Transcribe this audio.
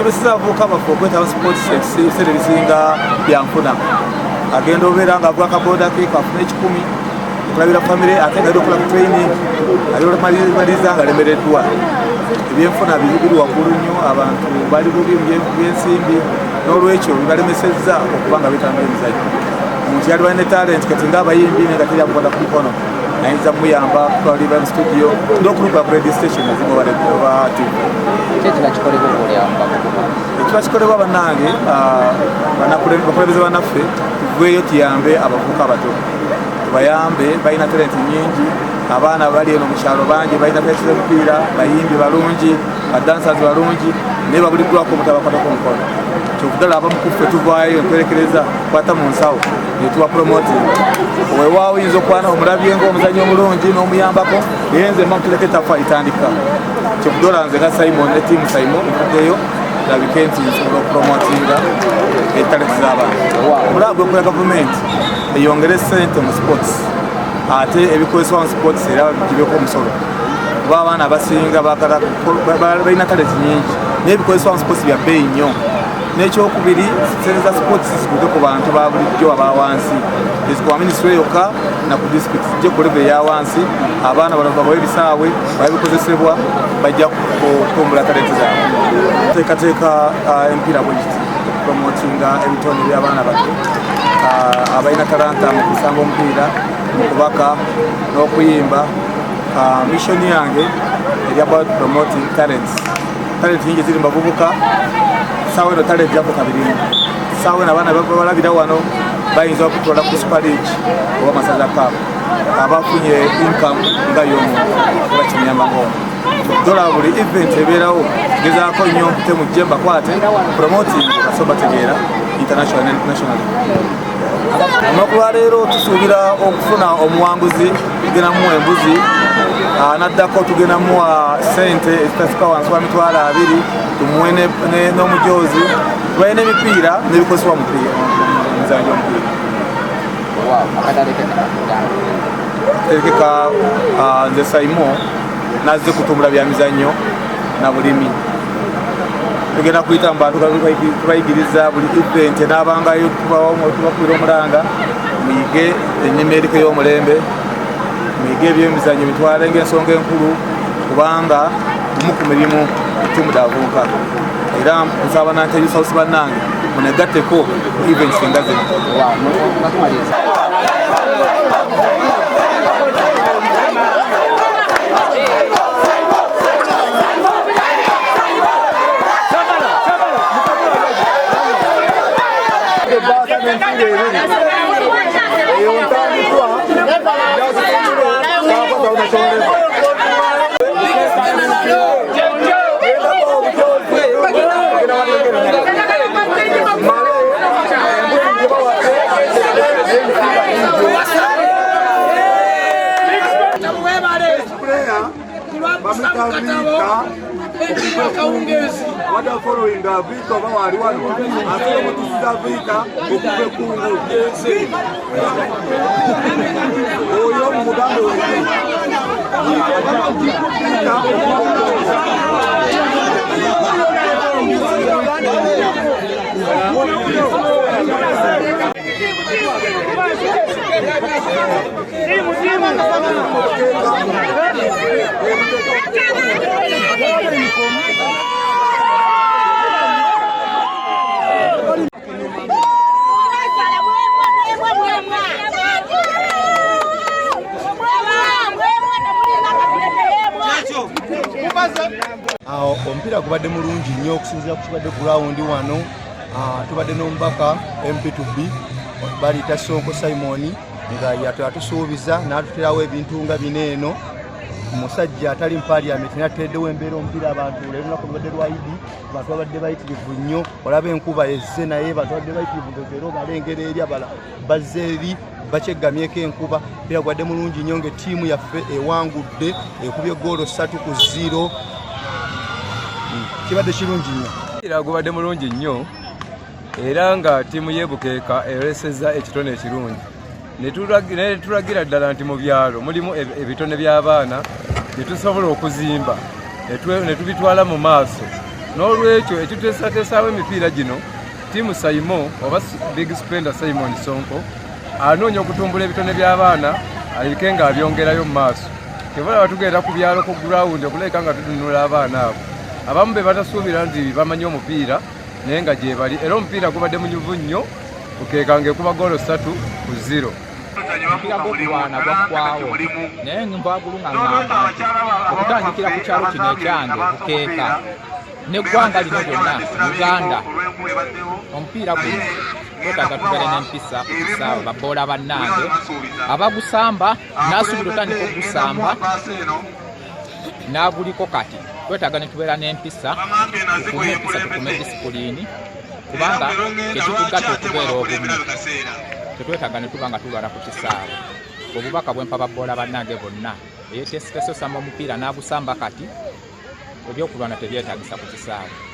Ekiremeseza abavubuka baffe okwetaba sports ebiseera ebisinga byanfuna. Agenda obeera nga avuga kaboda ke kafuna 100 okulabira famire, ate nga okola ku training aliomaliriza nga alemereddwa. Ebyenfuna biri waggulu nnyo, abantu bali bubi mu byensimbi, n'olwekyo bibalemesezza okuba nga betambula emizannyo. Omuntu yali balina talent kati ng'abayimbi, naye nga teri amukwata ku mukono ayinza muyamba kutwalira mu studio n'okuluka ku radio station ezimu oba TV. Ekiba kikolebwa, bannange, bakulembeze bannaffe, tuveeyo tuyambe abavubuka abato, tubayambe. Balina talent nyingi. Abaana bali eno mu kyalo bangi balina talent z'omupiira, bayimbi balungi, badancers balungi, naye babuliddwako omuntu abakwatako omukono. Kyovudala abamu kuffe tuvaayo ntwerekereza kwata mu nsawo netuba promoting. Weewaawo oyinza okwana omulabye ngaomuzanyi omulungi n'omuyambako, naye nze mba mutuleke tafa itandika. Kyovudola nze nga Simon ne team Simon nvuddeyo labike nti nsobola okupromotinga etalenti z'abantu. Omulaba gwekola, gavumenti eyongere sente mu sports, ate ebikozesebwa mu sports era gibeko omusolo, kuba abaana abasinga balina talenti nyingi, naye ebikozesebwa mu sports bya bbeeyi nnyo. N'ekyokubiri, sente za sports zituuke ku bantu ba bulijjo aba wansi, ezikuba minisitule yokka na ku district, zijje ku level eya wansi. Abaana bano babawe ebisaawe, bawe bikozesebwa, bajja kutumbula talenti zaabwe. Teekateeka emipiira bwe giti okupromotinga ebitone by'abaana bato abalina talanta mu kusamba omupiira, mu kubaka n'okuyimba. Mission yange eri about promoting talents. Talent nyingi ziri mu bavubuka. Saawa eno talent jako kabirimu. Saawa eno abaana balabira wano bayinza okutwala ku Super League oba Masaza Cup, abafunye income nga y'omuntu oba kimuyamba ngaomu dola. Buli event ebeerawo gezaako nnyo mpite mujje mbakwate promoting baso bategeera international ne nationally. Olunaku lwaleero tusuubira okufuna omuwanguzi, tugenda muwa embuzi, naddako tugenda muwa sente ezitasika wansi wa 20,000, tumuwe n'omujoozi, tubaye n'emipiira n'ebikozesebwa muzanyo gy'omupiira. Terekeka. Nze Saimo nazze kutumbula bya mizannyo na bulimi. Tugenda kuyita mu bantu tubayigiriza. Buli event enaabangayo tubakubira omulanga, muyige ennima eriko ey'omulembe, muyige ebyemizannyo, bitwale ngaensonga enkulu, kubanga gumu ku mirimu etumudde abavubuka. Era nsaba nanteyusausi bannange munegatteko ku events nga zino. Ebbaasa n'emipiira ebiri eyo ntandikwa. Bamwita Vita okuva Kawungeezi. Wada following Vita oba wali wano asobola okutusiza Vita okuva ekungu oyo mumugambe wendi Vita. Awo omupiira gubadde mulungi nnyo okusinziira ku kibadde ground wano. Tubadde n'omubaka MP2B baliyita Sonko Simon nga yatusuubiza n'atuterawo ebintu nga bino. Eno musajja atali mu parliament natereddewo embeera omupiira. Abantu leero lunaku lubadde lwa Idi, abantu babadde bayitirivu nnyo. Olaba enkuba ezze, naye abantu babadde bayitirivu era obalengera eri abala bazze eri bakyeggamyeko enkuba. Era gwadde mulungi nnyo ng'ettiimu yaffe ewangudde, ekubye goolo 3-0. Kibadde kirungi nnyo. Era gubadde mulungi nnyo, era nga ttiimu y'e Bukeeka eyolesezza ekitone ekirungi, ne tulagira ddala nti mu byalo mulimu ebitone by'abaana bye tusobola okuzimba ne tubitwala mu maaso. N'olwekyo ekituteesateesaawo emipiira gino, ttiimu Saimo oba Big Spender Simon Sonko anoonya okutumbula ebitone by'abaana alike ng'abyongerayo mu maaso. Kyova tugenda ku byalo ku gurawundi okulabika nga tutunula abaana abo abamu be batasuubira nti bamanyi omupiira naye nga gyebali, era omupiira gubadde munyuvu nnyo. Bukeeka ng'ekuba goolo 3-0. Omupiira gw'okulwana gwaggwawo, naye nvaagulu nga ŋŋamba nti okutandikira ku kyalo kino ekyange Bukeeka n'eggwanga lino lyonna Uganda, omupiira guno twetaaga tubeere n'empisa ku kisaawe. Baboola bannange abagusamba n'asuubira otandika okugusamba n'aguliko kati twetaaga ne tubeera n'empisa, tukume empisa, tukume disipuliini, kubanga kyekitugatta okubeera obumu. Tetwetaaga ne tuba nga tulwala ku kisaawe. Obubaka bwempa baboola bannange bonna eyeteesiteese osamba omupiira n'agusamba kati, ebyokulwana tebyetaagisa ku kisaawe.